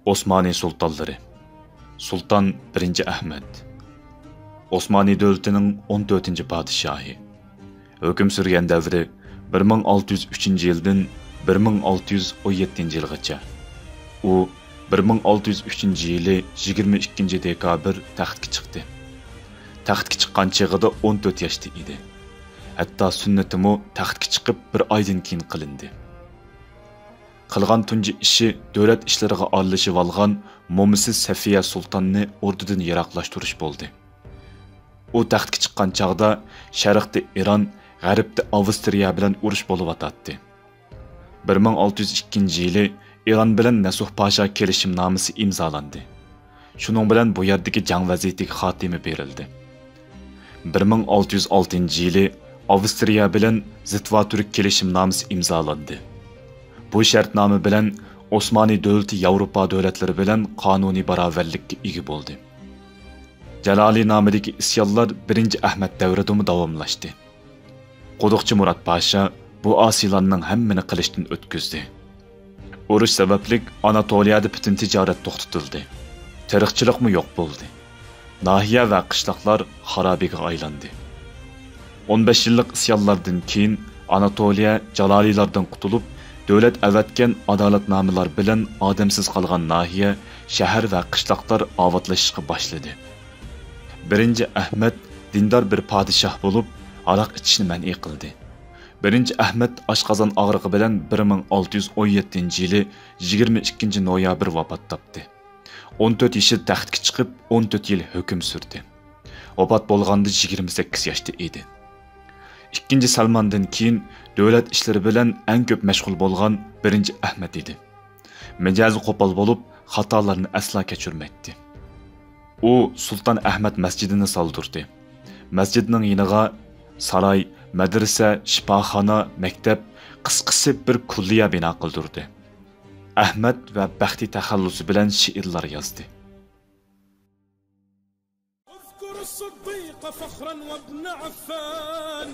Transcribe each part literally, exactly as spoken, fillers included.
ئوسمانى سۇلتانلىرى. سۇلتان بىرىنچى ئەھمەد. ئوسمانى دۆلىتىنىڭ ئون تۆتىنچى پادىشاھى. ھۆكۈم سۈرگەن دەۋرى بىر مىڭ ئالتە يۈز ئۈچىنچى يىلدىن بىر مىڭ ئالتە يۈز ئون يەتتىنچى يىلغىچە. ئۇ بىر مىڭ ئالتە يۈز ئۈچىنچى يىلى يىگىرمە ئىككىنچى دېكابىر تەختكە چىقتى. تەختكە چىققان چېغىدا ئون تۆت ياشتا ئىدى. ھەتتا سۈننىتىمۇ تەختكە چىقىپ بىر ئايدىن كېيىن قىلىندى. قىلغان تۇنجى ئىشى دۆلەت ئىشلىرىغا ئارىلىشىۋالغان مومىسى سەفىيە سۇلتاننى ئوردىدىن يىراقلاشتۇرۇش بولدى. ئۇ تەختكە چىققان چاغدا شەرقتە ئىران، غەربتە ئاۋسترىيە بىلەن ئۇرۇش بولۇۋاتاتتى. بىر مىڭ ئالتە يۈز ئىككىنچى يىلى ئىران بىلەن نەسۇھ پاشا كېلىشىمنامىسى ئىمزالاندى. شۇنىڭ بىلەن بۇ يەردىكى جەڭ ۋەزىيىتىگە خاتىمە بېرىلدى. بىر مىڭ ئالتە يۈز ئالتىنچى يىلى ئاۋسترىيە بىلەن زىتۋاتۈرك كېلىشىمنامىسى ئىمزالاندى. بۇ شەرتنامە بىلەن ئوسمانى دۆلىتى ياۋروپا دۆلەتلىرى بىلەن قانۇنىي باراۋەرلىككە ئىگە بولدى. جالالى نامىدىكى ئىسيانلار بىرىنچى ئەھمەد دەۋرىدىمۇ داۋاملاشتى. قۇدۇقچى مۇرات پاشا بۇ ئاسىيلارنىڭ ھەممىنى قىلىچتىن ئۆتكۈزدى. ئۇرۇش سەۋەبلىك ئاناتولىيەدە پۈتۈن تىجارەت توختىتىلدى. تېرىقچىلىقمۇ يوق بولدى. ناھىيە ۋە قىشلاقلار خارابىگە ئايلاندى. ئون بەش يىللىق ئىسيانلاردىن كېيىن ئاناتولىيە جالالىيلاردىن قۇتۇلۇپ، دۆلەت ئەۋەتكەن ئادالەتنامىلار بىلەن ئادەمسىز قالغان ناھىيە، شەھەر ۋە قىشلاقلار ئاۋاتلىشىشقا باشلىدى. بىرىنچى ئەھمەد دىندار بىر پادىشاھ بولۇپ، ھاراق ئىچىشنى مەنئى قىلدى. بىرىنچى ئەھمەد ئاشقازان ئاغرىقى بىلەن بىر مىڭ ئالتە يۈز ئون يەتتىنچى يىلى يىگىرمە ئىككىنچى نويابىر ۋاپات تاپتى. ئون تۆت يېشىدا تەختكە چىقىپ، ئون تۆت يىل ھۆكۈم سۈردى. ۋاپات بولغاندا يىگىرمە سەككىز ياشتا ئىدى. ئىككىنچى سەلماندىن كېيىن دۆلەت ئىشلىرى بىلەن ئەڭ كۆپ مەشغۇل بولغان بىرىنچى ئەھمەد ئىدى. مىجەزى قوپال بولۇپ، خاتالارنى ئەسلا كەچۈرمەيتتى. ئۇ سۇلتان ئەھمەد مەسچىتىنى سالدۇردى. مەسچىتنىڭ يېنىغا ساراي، مەدرىسە، شىپاخانا، مەكتەپ، قىسقىسى بىر كۈللىيە بىنا قىلدۇردى. ئەھمەد ۋە بەختى تەخەللۇسى بىلەن شېئىرلار يازدى. اذكر الصديق فخرا وابن عفان،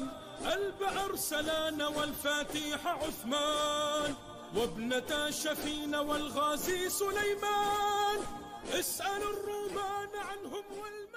البئر سلان والفاتيح عثمان، وابنتا شفين والغازي سليمان، اسأل الرومان عنهم وال